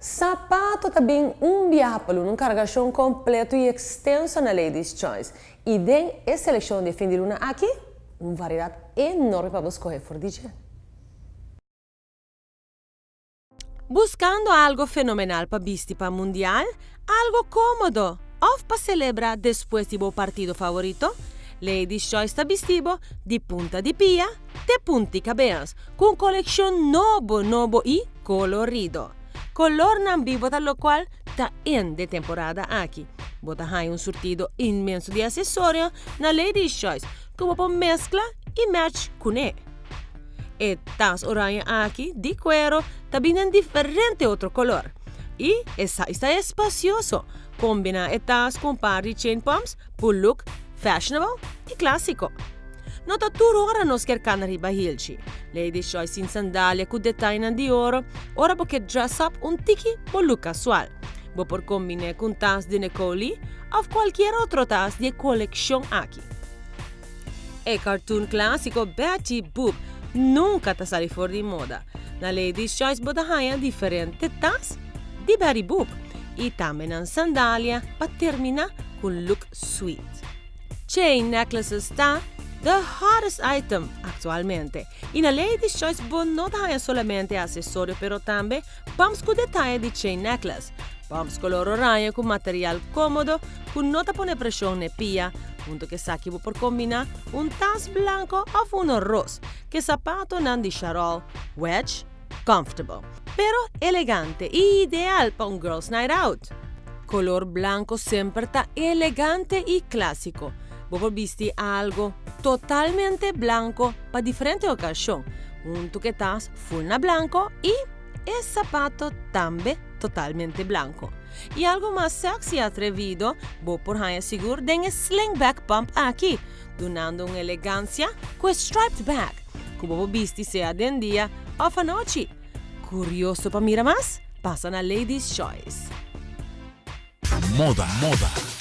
Sapato ta bin un biaha pa luna un kargashon kompleto i ekstenso na Ladies Choice i den e selekshon di e fin di luna aki un variedat enorme pa bo skohe for di dje. Buskando algo fenomenal pa bisti pa mundial, algo kómodo òf pa selebrá despues di bo partido favorito? Ladies Choice ta bisti bo di punta di pia te punti kabes ku un kolekshon nobo nobo i kolorido. Kolornan bibo ta lokual ta in den temporada aki. Bo ta haña un surtido inmenso di asesorio na Ladies Choice ku bo por meskla i match kuné. E tas oranje aki di kuero ta bini den diferente otro kolor i e size ta espasioso. Kombiná e tas ku un par di chain pumps pa un look fashionable i klásiko. No ta tur ora nos kier kana riba hilchi. Ladies Choice tin sandalia ku detainan di oro ora bo ke dress up un tiki bo look kasual. Bo por kombin'é ku un tas di Nicole Lee òf kualkier otro tas di e kolekshon aki. E cartoon clásico Betty Boop nunca ta sali for di moda. Na Ladies Choice bo ta haña diferente tas di Betty Boop y tambe nan sandalia pa termina cu un look sweet. Chain necklaces ta the hottest item actualmente y na Ladies Choice bo no ta haña solamente accesorio pero tambe pumps cu detaye di chain necklace. Pumps color oranje cu material comodo cu no ta pone presion n'e pia. Hunto cu esaki bo por combina un tas blanco of uno ros cu e zapatonan di charol, wedge, comfortable, pero elegante y ideal pa un girls night out. Color blanco semper ta elegante y clasico. Bo por bisti algo totalmente blanco pa diferente ocasion, hunto cu e tas full na blanco y e zapato tambe totalmente blanco. Y algo mas sexy y atrevido bo por haña sigur den e slingback pump aki, dunando un elegancia cu e striped bag cu bo por bisti sea den dia of anochi. Curioso pa mira mas? Pasa na Ladies Choice. Moda, moda.